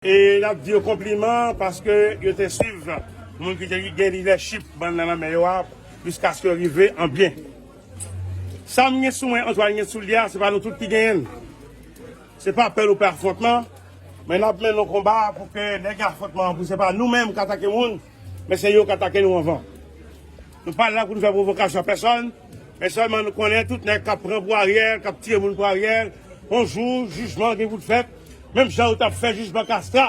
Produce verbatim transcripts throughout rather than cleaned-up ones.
E n ap di yo konpliman paske yo te swiv moun ki te gen lidèchip bann nan nan men yo a jiskaske yo rive an byen. Sa m gen sou mwen, Antoine gen sou li a, se pa nou tout ki genyen l. Se pa pè nou pè afwontman, men n ap mennen yon konba pou ke nèg afwontman an, pou se pa nou menm k atake moun, men se yo k atake nou anvan. Nou pa la pou nou fè pwovokasyon a pèsòn, men sèlman nou konnen tout nèg k ap pran pou Ariel, k ap tiye moun pou Ariel, yon jou, jijman gen pou l fèt, menm jan yo t ap fè jijman Castra.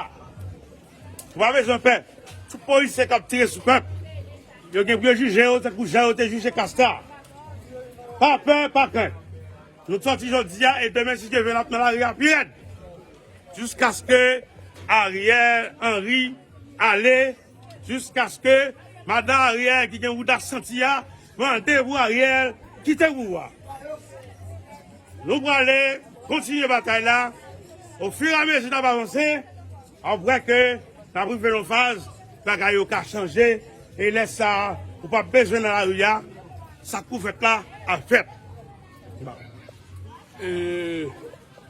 Ou pa bezwen pè. Tout polisye k ap tire sou pèp, yo gen pou yo jije yo tankou jan yo te jije Castra. Pa pè, pa krent. Nou sòti jodi a e demen, si Dye vle, n ap nan lari a pi rèd. Jiskaske Ariel Henry ale, jiskaske madan Ariel ki gen wouda santi a mande pou Ariel kite pouvwa. Nou prale kontinye batay la. Ofiramezi n ap avanse, w ap wè ke n ap rive nan faz bagay yo ka chanje. E lè sa a, ou p ap bezwen nan lari a. Sa k pou fèt la ap fèt. E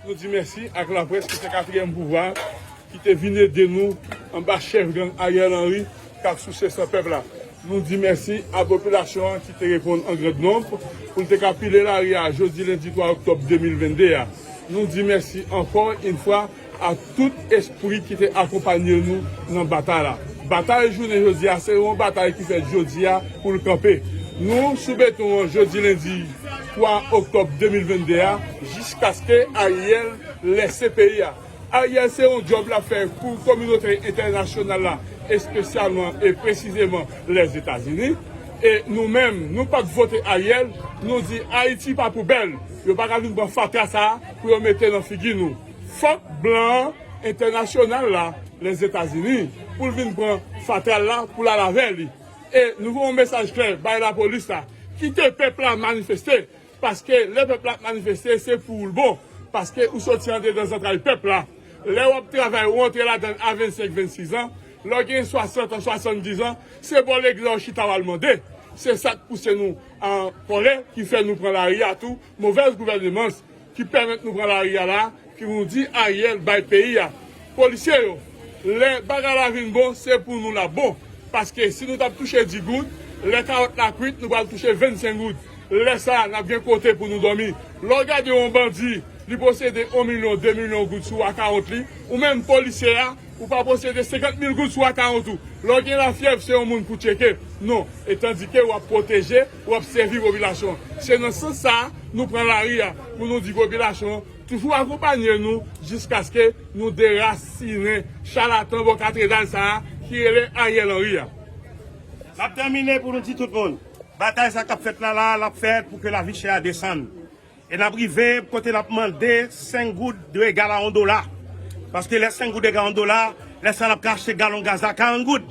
nou di mèsi ak laprès ki se katriyèm pouvwa ki te vin ede nou anba chèf gang Ariel Henry k ap souse san pèp la. Nou di mèsi a popilasyon an ki te reponn an grand nonb pou n te ka pile lari a jodi lendi twa oktòb de mil venn de a. Nou di mèsi ankò yon fwa a tout espri ki te akonpanye nou nan batay la. Batay jounen jodi a se yon batay ki fèt jodi a pou l kanpe. Nou sou beton an jodi lendi twa oktòb de mil venn de a jiskaske Ariel lèse peyi a. Ariel se yon djòb l ap fè pou kominote entènasyonal la, espesyalman e presizeman Lèzetazini. E nou menm, nou pa t vote Ariel, nou di Ayiti pa poubèl. Yo pa ka vin pran fatra sa a pou yo mete nan figi nou. Fòk blan an, entènasyonal la, Lèzetazini, pou l vin pran fatra l la pou l al avè li. E nou voye yon mesaj klè bay lapolis la. Kite pèp la manifeste. Paske lè pèp la ap manifeste, se pou ou l bon. Paske ou soti andedan zantray pèp la. Lè w ap travay, ou antre ladan l a vennsenk, vennsis an, lè w gen swasant an, swasanndis an, se bò legliz la w chita w al mande. Se sa k pouse nou an kòlè, ki fè nou pran lari a tou. Movèz gouvènans ki pèmèt nou pran lari a la, ki nou di Ariel bay peyi a. Polisye yo, lè bagay la vin bon, se pou nou l ap bon. Paske si nou t ap touche dis goud, lè kawòt la kwit, nou pral touche vennsenk goud. Lè sa a, n ap gen kote pou nou dòmi. Lè w gade yon bandi, li posede yon milyon, de milyon goud sou akawont li, ou menm polisye a, ou pa posede senkant mil goud sou akawont ou. Lè w gen lafyèv, se yon moun pou tcheke. Non. E tandike w ap pwoteje, w ap sèvi popilasyon an. Se nan sans sa a, nou pran lari a, pou nou di popilasyon an, toujou akonpanye nou jiskaske nou derasinen chalatan bò katedral sa a ki rele Ariel Henry a. N ap tèmine pou nou di tout moun, batay sa k ap fèt la, la, l ap fèt pou ke lavi chè a desann. E n ap rive kote n ap mande senk goud dwe egal a yon dola. Paske lè senk goud egal a yon dola, lè sa a n ap ka achte galon gaz la karant goud.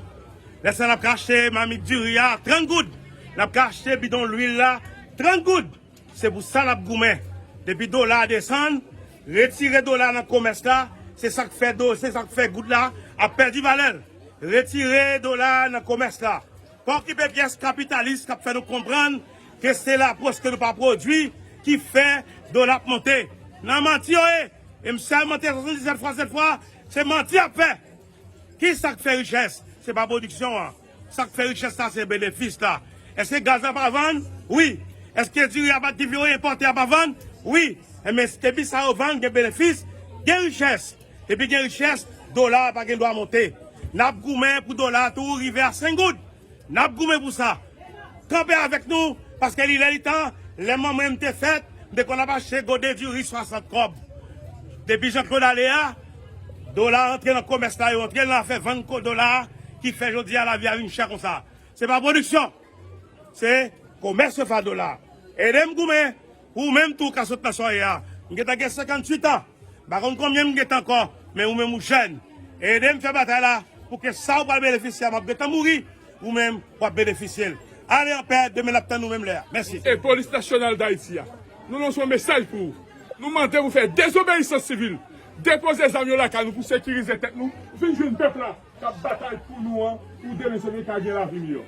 Lè sa a n ap ka achte mamit diri a trant goud. N ap ka achte bidon lwil la trant goud. Se pou sa n ap goumen. Depi dola a desann, retire dola nan komès la, se sa k fè do, se sa k fè goud la ap pèdi valè l. Retire dola a nan komès la. Pa okipe pyès kapitalis k ap fè nou konprann ke se lapwòch ke nou pa pwodui ki fè dola ap monte. Nan manti yo ye. E m sèmante swasanndiznèf fwa sèt fwa, se manti y ap fè. Ki sa k fè richès? Se pa pwodiksyon an. Sa k fè richès la, se benefis la. Èske gaz la pa vann? Wi. Èske diri a pa, ki yo enpòte a pa vann? Wi. Enben, depi sa yo vann, gen benefis, gen richès. Depi gen richès, dola a pa gen dwa monte. N ap goumen pou dola a tou rive a senk goud. N ap goumen pou sa. Kanpe avèk nou, paske li lè li tan, lè manman m te fèt, m te konn ap achte gode diri swasant kòb. Depi Jean Claude ale a, dola a antre nan komès la, yo antre nan afè vann ko-, dola a, ki fè jodi a lavi a vin chè konsa. Se pa pwodiksyon, se komès yo fè a dola a. Ede m goumen, ou menm tou ka sot nan sa w ye a. M gentan gen senkantuit an. M pa konn konbyen m gentan ankò, men ou menm ou jèn. Ede m fè batay la pou ke sa ou pral benefisye a, m ap gentan mouri, ou menm w ap benefisye l. Ale anpè, demen n ap tann ou menm lè a. Mèsi. E Polis Nasyonal Dayiti a, nou lanse yon mesaj pou ou. Nou mande pou fè dezobeyisans sivil. Depoze zam yo lakay nou pou sekirize tèt nou. Vin jwenn pèp la k ap batay pou nou an, pou demen se nou ka gen lavi miyò.